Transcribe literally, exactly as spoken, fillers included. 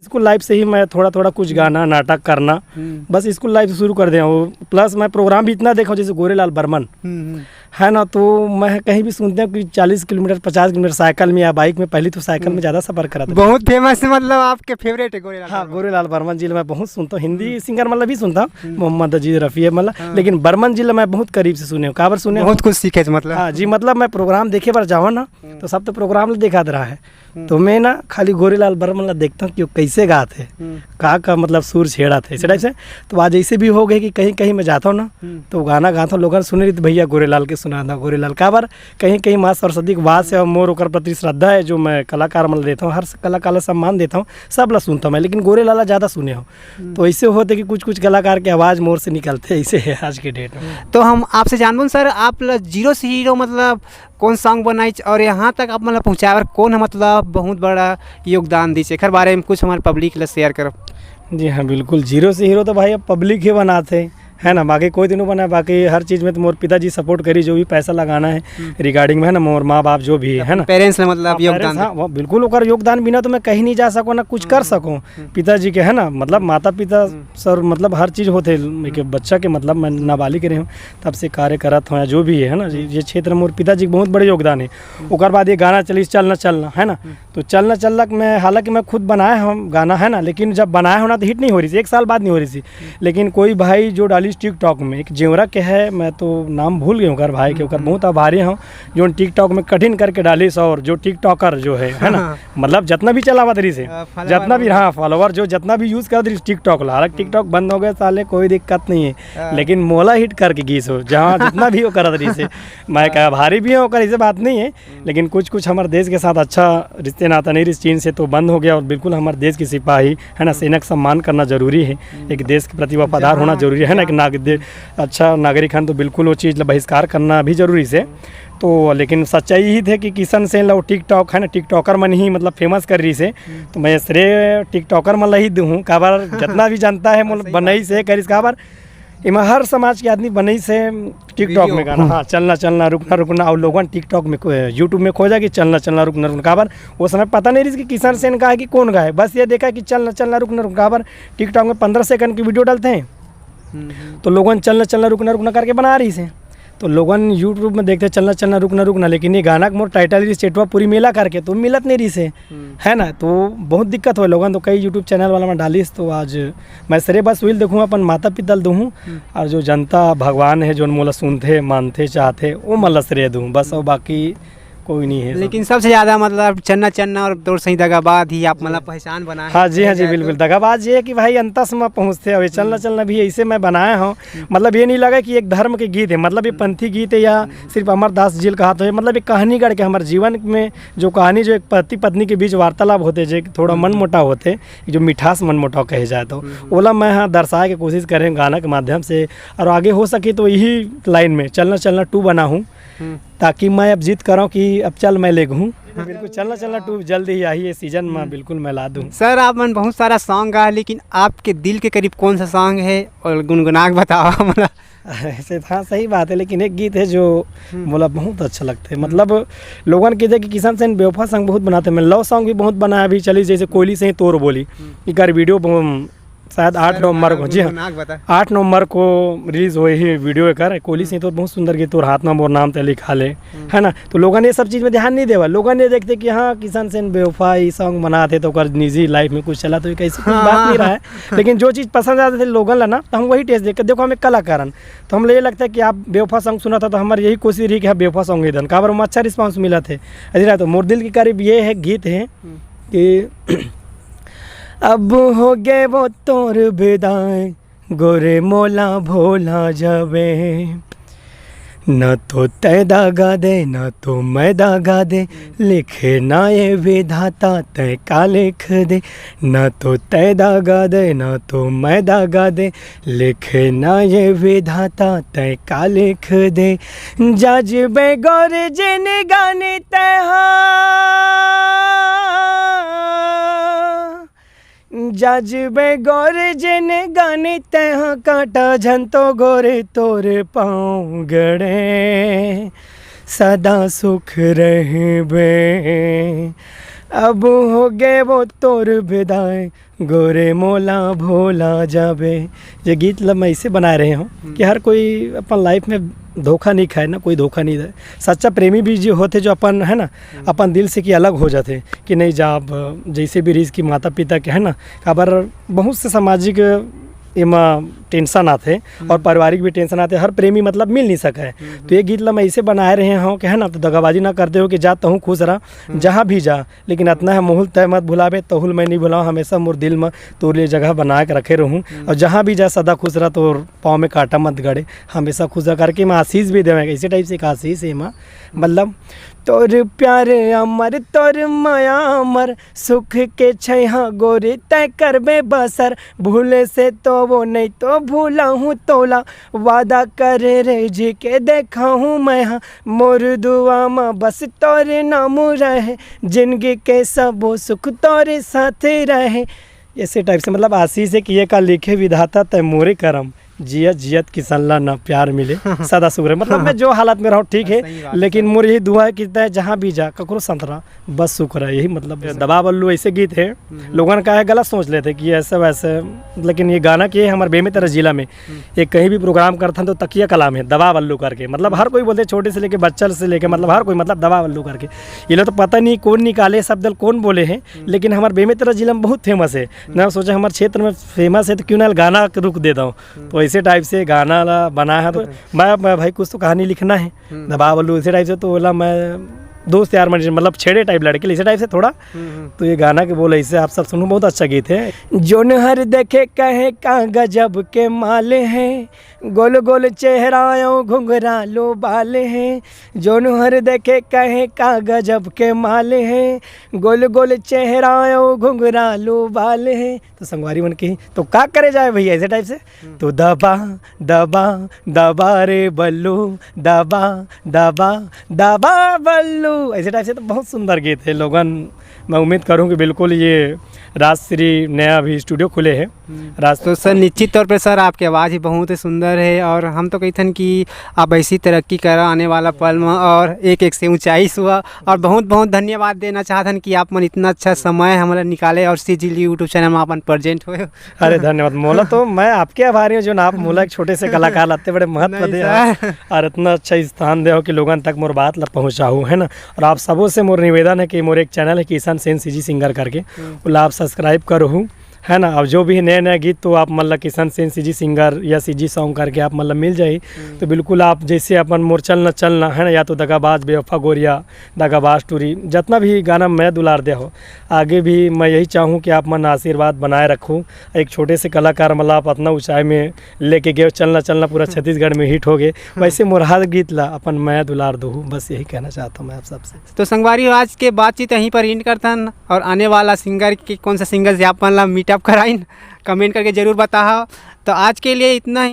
School life से ही मैं थोड़ा थोड़ा कुछ गाना, नाटक करना, हम्म। बस स्कूल लाइफ से शुरू कर दिया हूँ। प्लस मैं प्रोग्राम भी इतना देखा हूँ, जैसे गोरेलाल बर्मन, हम्म, हम्म। है ना, तो मैं कहीं भी सुनते हैं कि चालीस किलोमीटर, पचास किलोमीटर साइकिल में या बाइक में, पहले तो साइकिल में हम्म। ज़्यादा सफर करा था। बहुत फेमस है, मतलब आपके फेवरेट है गोरेलाल हाँ, बर्मन। गोरेलाल बर्मन जी मैं बहुत सुनता हूँ, हिंदी हम्म। सिंगर मतलब भी सुनता हूँ, हम्म। मोहम्मद अजीज रफ़ी है मतलब, हाँ। लेकिन बर्मन जी मैं बहुत करीब से सुने हूँ। काबर सुने हूँ? बहुत कुछ सीखे थे मतलब। हाँ जी, मतलब मैं प्रोग्राम देखे बार जाओ ना, हम्म। तो सब तो प्रोग्राम ला देखात रहा है। हम्म। तो मैं ना खाली गोरेलाल बर्मन ला देखता हूँ कि वो कैसे गात है, हम्म। का, का मतलब सुर छेड़त है, इस टाइप से। तो आज ऐसे भी हो गए कि कहीं, कहीं मैं जाता हूँ ना, हम्म। तो गाना गाता हूँ, लोगन सुने रहिथे, "भैया गोरेलाल के सुना दो, गोरेलाल।" काबर कहीं, कहीं माँ सरस्वती के वास है और मोर ओकर प्रति श्रद्धा है, जो मैं कलाकार मन ला देता हूँ, हर कलाकार ला सम्मान देता हूँ, सब ला सुनता हूँ मैं, लेकिन गोरेलाल ला ज़्यादा सुने हूँ। हम्म। तो ऐसे होते कि कुछ, कुछ कलाकार के आवाज़ मोर से निकलते हैं, ऐसे है आज के डेट में। तो हम आपसे जानबो न सर, आप ला जीरो से हीरो मतलब कौन सॉन्ग बनाइच और यहाँ तक आप मतलब पहुँचाए बर कौन है मतलब बहुत बड़ा योगदान दीच, एकर बारे में कुछ हमारे पब्लिक ला शेयर करो। जी हाँ, बिल्कुल, जीरो से हीरो तो भाई अब पब्लिक ही बनाते, है ना, बाकी कोई तो नहीं बना, बाकी हर चीज़ में तो मोर पिताजी सपोर्ट करी, जो भी पैसा लगाना है हम्म। रिगार्डिंग में, है ना, मोर माँ बाप जो भी है, है ना, पेरेंट्स ने मतलब हाँ, योगदान पेरेंट्स, हाँ, दे। वो बिल्कुल ओकर योगदान बिना तो मैं कहीं नहीं जा सकूँ ना कुछ कर हम्म। सकूँ। हम्म। पिताजी के, है ना, मतलब माता पिता हम्म। सर, मतलब हर चीज़ होते एक हम्म। बच्चा के, मतलब मैं नाबालिग रहे हूँ, तब से कार्य करत हूँ या जो भी है, है ना, ये, ये क्षेत्र में मोर पिताजी के बहुत बड़े योगदान है। हम्म। ओकर बाद ये गाना चलिस चलना चलना, है ना, हम्म। तो चलना चलना के मैं, हालांकि मैं खुद बनाए हूँ गाना, है ना, लेकिन जब बनाए हो ना तो हिट नहीं हो रही थी, एक साल बाद नहीं हो रही थी। हम्म। लेकिन कोई भाई जो डालिस टिकटॉक में, एक जेवरा के है, मैं तो नाम भूल गया हूँ ओकर भाई के, ओकर हम्म। बहुत आभारी हूँ, जो टिकटॉक में कठिन करके डालिस और जो टिकटॉकर जो है, है ना, हाँ। मतलब जितना भी चलावत रहिस है, हाँ, follower जितना भी, हो। हाँ, फॉलोअर जो जितना भी यूज़ करत रहिस टिकटॉक ला, हालांकि हम्म। टिकटॉक बंद हो गया साले, कोई दिक्कत नहीं है, हाँ। लेकिन मोला हिट करके गीस हो, जहाँ जितना भी वो करत रहिस है, मैं हाँ। कहा भारी भी हूँ, ओकर ऐसे बात नहीं है, हम्म। लेकिन कुछ, कुछ हमारे देश के साथ अच्छा रिश्ते नाता नहीं रहिस चीन से, तो बंद हो गया और बिल्कुल हमारे देश के सिपाही, है ना, हम्म। सेना का सम्मान करना जरूरी है, हम्म। एक देश के प्रति वफादार होना जवान, जरूरी है ना, एक जवान। नाग-, दे-, अच्छा नागरिक है, तो बिल्कुल वो चीज़ ला बहिष्कार करना भी जरूरी से। हम्म। तो लेकिन सच्चाई ही थे कि किशन सेन ला वो टिकटॉक है ना, टिकटॉकर मन ही मतलब फेमस कर रहिस है, हम्म। तो मैं श्रेय टिकटॉकर मन ला ही दूँ, काबर जितना भी जनता है, मोल सही बात बनाई से है। करिस, काबर एमा हर समाज के आदमी बनाइस हे टिकटॉक वीडियो। में गाना, हम्म। हाँ, चलना चलना रुकना रुकना, और लोगन टिकटॉक में को-, YouTube में खोजा कि चलना चलना रुकना रुकना, काबर वो समय पता नहीं रहिस कि किशन सेन का है कि कौन का है, बस ये देखा कि चलना चलना रुकना रुकना, काबर टिकटॉक में पन्द्रह सेकंड की वीडियो डालते हैं, हम्म, हम्म। तो लोगन चलना चलना रुकना रुकना करके बना रहिस हे। तो लोगन YouTube में देखते चलना चलना रुकना रुकना, लेकिन ये गाना के मोर टाइटल रहिस चेटवा पूरी मेला करके, तो मिलत नहीं रहिस हे, हम्म। है ना? तो बहुत दिक्कत होय, लोगन तो कई YouTube चैनल वाला में डालिस, तो आज मैं सरे बस उहिल देखूँ, अपन माता पिता ल दूहूँ, हम्म। और जो जनता भगवान है, जोन मोला सुनथे, मानथे, चाहथे, वो मन ला सरे दूहूँ बस, और हम्म। बाकी कोई नहीं है। लेकिन सबसे ज्यादा मतलब चन्ना चन्ना और तोर सही दगाबाज ही आप मतलब पहचान बनाए हाँ जी, हैं, हाँ जी, जाए बिल्कुल। तो। दगाबाज ये है कि भाई अंतस में पहुँचथे, और ये चलना हम्म। चलना भी ऐसे मैं बनाया हूँ। हम्म। मतलब ये नहीं लगा कि एक धर्म के गीत है, मतलब ये हम्म। पंथी गीत है या हम्म। सिर्फ अमरदास जी ल कहा, तो ये मतलब एक कहानी गढ़ के हमारे जीवन में जो कहानी, जो एक पति पत्नी के बीच वार्तालाप होथे, जो एक थोड़ा हम्म। मनमुटाव होथे, जो मिठास मनमुटाव कहे जाए तो, हम्म। ओला मैं, हाँ, दर्शाए के कोशिश करे हूँ गाना के माध्यम से, और आगे हो सके तो यही लाइन में चलना चलना टू बनाहूँ, हम्म। ताकि मैं अब जिद करौं कि अब चल मैं लेगहूँ। हाँ। बिल्कुल, चलना चलना टू जल्द ही आही, ये सीजन में हम्म। बिल्कुल मैं ला दूँ। सर, आप मन बहुत सारा सॉन्ग गा, लेकिन आपके दिल के करीब कौन सा सॉन्ग है और गुनगुना के बताओ मतलब। ऐसे तो हाँ, सही बात है, लेकिन एक गीत है जो हम्म। मोला बहुत अच्छा लगता है। हम्म। मतलब, लोगन के देख के किशन सेन बेवफा सॉन्ग बहुत बनाते हैं, मैं लव सॉन्ग भी बहुत बनाया अभी चली, जैसे कोयली से ही तोर बोली, हम्म। इकर वीडियो ब-, शायद आठ सर, नवंबर को, जी हाँ, गुनगुना के बता। आठ नवंबर को रिलीज होए ही वीडियो एकर, कोयली हम्म। से ही तोर बहुत सुंदर गीत, तोर हाथ में मोर नाम ते लिखा ले, हम्म। है ना? तो लोगन ये सब चीज़ में ध्यान नहीं देवा, लोगन ये देखते कि हाँ, किशन सेन बेवफा, ये सॉन्ग बनाते तो ओकर निजी लाइफ में कुछ चला, तो ये कैसे कुछ हाँ। बात नहीं रहा है। लेकिन जो चीज़ पसंद आते थे लोगन ला ना, तो हम वही टेस्ट देख के, देखो, हम एक कलाकार हन, तो हम ये लगता है कि आप बेवफा सॉन्ग सुना था, तो हमारी यही कोशिश रही कि हाँ, बेवफा सॉन्ग ही देन, काबर में अच्छा रिस्पांस मिला थे। अरे ना, तो मोर दिल के करीब ये है, गीत है हम्म। कि अब हो गए वो तोर बेदाए, गोरे मोला भोला जावे। ना तो तय दागा दे, ना तो मैं दागा दे, लिखे ना ये विधाता तय का लिख दे। ना तो तय दागा दे, ना तो मैं दागा दे, लिखे ना ये विधाता तय का लिख दे। जज बेगौर जिन गाने तय हा, जज बेगौर जिन गाने तय हा, कांटा झन तो गोरे तोर पाँव गड़े, सदा सुख रहबे। अब हो गए वो तोर विदाई, गोरे मोला भोला जाबे। ये गीत ला मैं ऐसे बनाए रहे हूँ कि हर कोई अपन लाइफ में धोखा नहीं खाए ना, कोई धोखा नहीं दे। सच्चा प्रेमी भी जो होते, जो अपन, है ना, अपन दिल से कि अलग हो जाते कि नहीं जा, अब जैसे भी रिश्ते की माता पिता के, है ना, काबर बहुत से सामाजिक एमा टेंशन आथे और पारिवारिक भी टेंशन आथे। हर प्रेमी मतलब मिल नहीं सके। तो ये गीत ला मैं ऐसे बनाए रहे हूँ कि, है ना, तो दगाबाजी ना करते हो कि जा तहूँ खुश रह, जहाँ भी जा, लेकिन अतना है, मोहुल तय मत भुलाबे, तहुल मैं नहीं भुलाऊँ, हमेशा मोर दिल में तोर लिए जगह बना के रखे रहूँ। और जहाँ भी जा सदा खुश रह, तोर पाँव में कांटा मत गड़े, हमेशा खुश रह करके मैं आशीष भी देवे, इसी टाइप से एक आशीष है एमा। मतलब, तोर प्यार अमर, तोर माया अमर, सुख के छैहा गोरी तय करबे बसर। भूले से तो वो नहीं तो भूला हूँ तोला, वादा करे रे जी के देखा हूँ मैं, हाँ, मोर दुआ मा बस तोरे नाम रहे, जिंदगी के सबो सुख तोरे साथ रहे। ऐसे टाइप से, मतलब, आशीष है कि ये का लिखे विधाता तय मोरे करम, जियत जियत किसन ला ना प्यार मिले, सदा सुख रहे। मतलब, मैं जो हालत में रहूँ, ठीक है, सही बात है, लेकिन सही। मोर यही दुआ है कि तय जहाँ भी जा, ककरो साथ रह, बस सुख रहे, यही मतलब है। दबा बल्लू ऐसे गीत है, लोगन का है गलत सोच लेते कि ऐसे वैसे, लेकिन ये गाना के हमारे बेमेतरा जिला में, ये कहीं भी प्रोग्राम करथन तो तकिया कलाम है, दबा बल्लू करके। मतलब, हर कोई बोलते, छोटे से लेके बच्चा से लेके, मतलब, हर कोई, मतलब, दबा बल्लू करके। ये लोग तो पता नहीं कौन निकाले शब्द, कौन बोले हैं, लेकिन हमारे बेमेतरा जिला में बहुत फेमस है। मैं सोचा, हमारे क्षेत्र में फेमस है, तो क्यों ना गाना के रुख दे दो। तो ऐसे टाइप से गाना ला बना है। तो मैं, मैं भाई, कुछ तो कहानी लिखना है, दबा बल्लू, इसी टाइप से। तो बोला, मैं दोस्त यार मन, मतलब, छेड़े टाइप लड़के, इसी टाइप से थोड़ा। तो ये गाना के बोल ऐसे, आप सब सुनो, बहुत अच्छा गीत है। जोन हर देखे कहे का गजब के माल है, गोल गोल चेहरा और घुंघरालो बाल है। जोन हर देखे कहे का गजब के माल है, गोल गोल चेहरा और घुंघरालो बाल है। तो संगवारी मन कही, तो का करे जाए भैया, ऐसे टाइप से। तो दबा, दबा, दबा रे बल्लू, दबा, दबा, दबा बल्लू, ऐसे टाइप से। तो बहुत सुंदर गीत है लोगन। मैं उम्मीद करूँ कि बिल्कुल ये राजश्री नया अभी स्टूडियो खुले है। राज तो सर, निश्चित तौर पे सर, आपकी आवाज़ ही बहुत ही सुंदर है और हम तो कहथन कि आप ऐसी तरक्की करा आने वाला पल में और एक एक से ऊंचाई छुआ। और बहुत बहुत धन्यवाद देना चाहथन कि आप मन इतना अच्छा समय हमारा निकाले और सी जी यूट्यूब चैनल में अपन प्रेजेंट हुए। अरे धन्यवाद, मोला तो मैं आपके आभारी हूँ, जो ना आप मोला एक छोटे से कलाकार लाते बड़े महत्व नहीं दे सर। और इतना अच्छा स्थान दे हो कि लोगन तक मोर बात ला पहुँचाहू, है ना। और आप सबों से मोर निवेदन है कि मोर एक चैनल है किशन सेन सीजी सिंगर करके, ओला आप सब्सक्राइब करहू, है ना। अब जो भी नया नया गीत तो आप मतलब किशन सेन सीजी सिंगर या सीजी सॉन्ग करके आप मतलब मिल जाही। तो बिल्कुल आप जैसे अपन मोर चलना चलना, है ना, या तो दगाबाज बेवफा गोरिया, दगाबाज टूरी, जितना भी गाना मैं दुलार दे हो, आगे भी मैं यही चाहूँ कि आप मन आशीर्वाद बनाए रखो। एक छोटे से कलाकार मतलब आप इतना ऊंचाई में लेके गए, चलना चलना पूरा छत्तीसगढ़ में हिट हो गए। वैसे मोर हर गीत ला अपन मैं दुलार दूहू, बस यही कहना चाहता हूँ मैं आप सबसे। तो संगवारी हो, आज के बातचीत यहीं पर एंड करथन और आने वाला सिंगर के कौन सा सिंगर से आप मन ला मीटअप कराइन, कमेंट करके जरूर बताहा। तो आज के लिए इतना ही।